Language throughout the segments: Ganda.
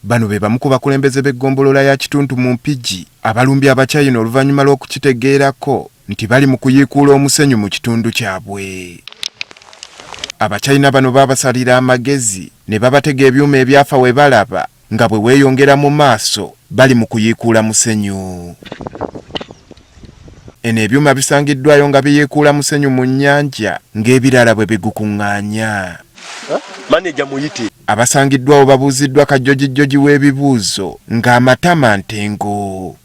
Bano be bamu ku bakulembeze b'eggombolola ya Kituntu mu Mpigi abalumbye Abachina oluvannyuma lw'okukitegeerako nti bali mu kuyiikuula omusenyu mu kitundu kyabwe. Abachina bano baabasalira amagezi ne babatega ebyuma ebyafa we balaba nga bwe weeyongera mu maaso bali mu kuyiikuula musenyu. Eno ebyuma bisangiddwayo nga biyiikuula musenyu mu nnyanja ng'ebirala bwe bigukuŋŋaanya. Maneja muyite. Abasangiddwawo babuuziddwa kajjojijjoji w'ebibuuzo ng'amatama ntengo.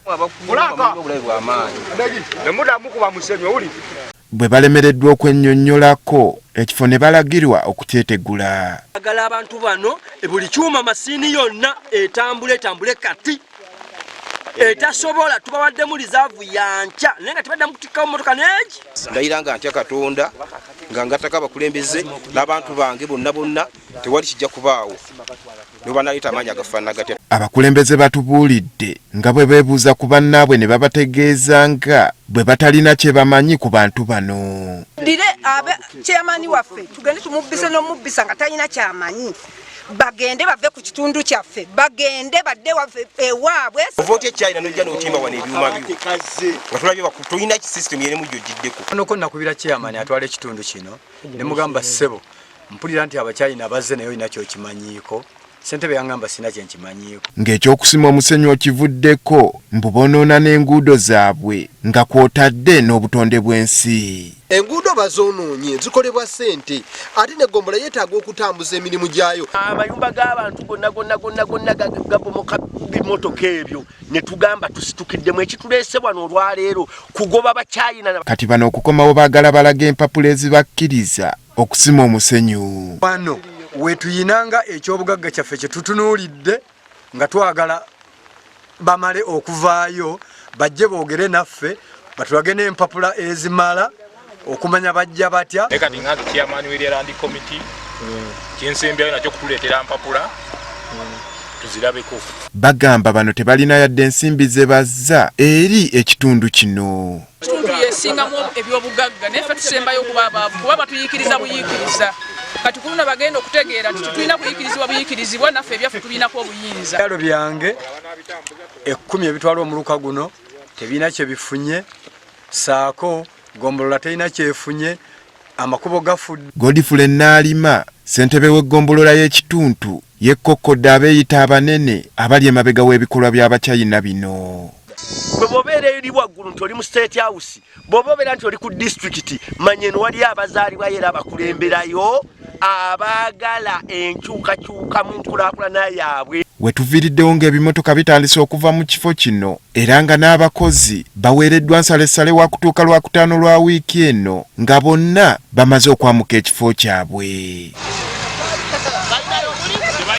Bwe balemereddwa okwennyonnyolako ekifo ne balagirwa okukyetegula. Agala abantu bano buli kyuma masiini yonna etambula etambule kati etasobola tubawaddemu lizaavu yankya naye nga tebaddamu kutikkawo mmotoka neegi. Ndayira nga ntya Katonda nga ngattako abakulembeze n'abantu bange bonna bonna tewali kijja kubaawo nebanaleeta amaanyi agafaanana gatya. Abakulembeze batubuulidde nga bwe beebuuza ku bannaabwe ne babategeeza nga bwe batalina kye bamanyi ku bantu bano. Dire abe chairman waffe tugende tumubbise n'omubbisa nga talina kyamanyi bagende bave ku kitundu kyaffe bagende badde waffe ewaabwe. Ova otya China n'ojja n'otimba wano ebyuma byo nga tulabye tolina system yeremu gy'ogiddeko. Noko nakubira chairman atwala ekitundu kino ne mugamba ssebo mpulira nti Abachina bazze naye olina ky'okimanyiiko. Ssentebe yangamba sirina kye nkimanyiiko. Ng'ekyokusima omusenyu okivuddeko mbu bonoona n'enguudo zaabwe nga kw'otadde n'obutonde bw'ensi. Enguudo bazoonoonye zikolebwa ssente ate n'eggombolola yeetaaga okutambuza emirimu gyayo. Amayumba g'abantu gonna gonna gonna gonna gabomoka bimotoka ebyo ne tugamba tusitukiddemu ekituleese wano olwaleero kugoba Bachina. Kati bano okukomawo baagala balage empapula ezibakkiriza okusima omusenyu. Wano wetuyina nga ekyobugagga kyaffe kyetutunuulidde nga twagala bamale okuvaayo bajje boogere naffe batulage n'empapula ezimala okumanya bajja batya. Naye kati nga nze chairman w'Area Land Committee kyensembyayo nakyo kutuleetera mpapula tuzirabeko. Bagamba bano tebalina yadde ensimbi ze bazza eri ekitundu kino. Kitundu yesingamu ebyobugagga naye ffe tusembayo okuba abaavu kuba batuyiikiriza buyiikiriza. Kati ku luno bagenda okutegeera nti tetulina kuyiikirizibwa buyiikirizibwa, naffe ebyaffe tubirinako obuyinza. Ebyalo byange ekkumi ebitwala omuluka guno tebirina kye bifunye, ssaako ggombolola terina kyefunye, amakubo gafudde. Godfrey Naalima, ssentebe w'eggombolola y'e Kituntu yekkokkodde abeeyita abanene abali emabega w'ebikolwa by'Abachina bino. Gwe bw'obeera eri waggulu nti oli mu State House, bw'oba obeera nti oli ku disitulikiti, manya eno waliyo abazaalibwayo era abakulemberayo abaagala enkyukakyuka mu nkulaakulana yaabwe. We tuviiriddewo ng'ebimotoka bitandise okuva mu kifo kino era nga n'abakozi baweereddwa nsalessale wa kutuuka Lwakutaano lwa wiiki eno nga bonna bamaze okwamuka ekifo kyabwe.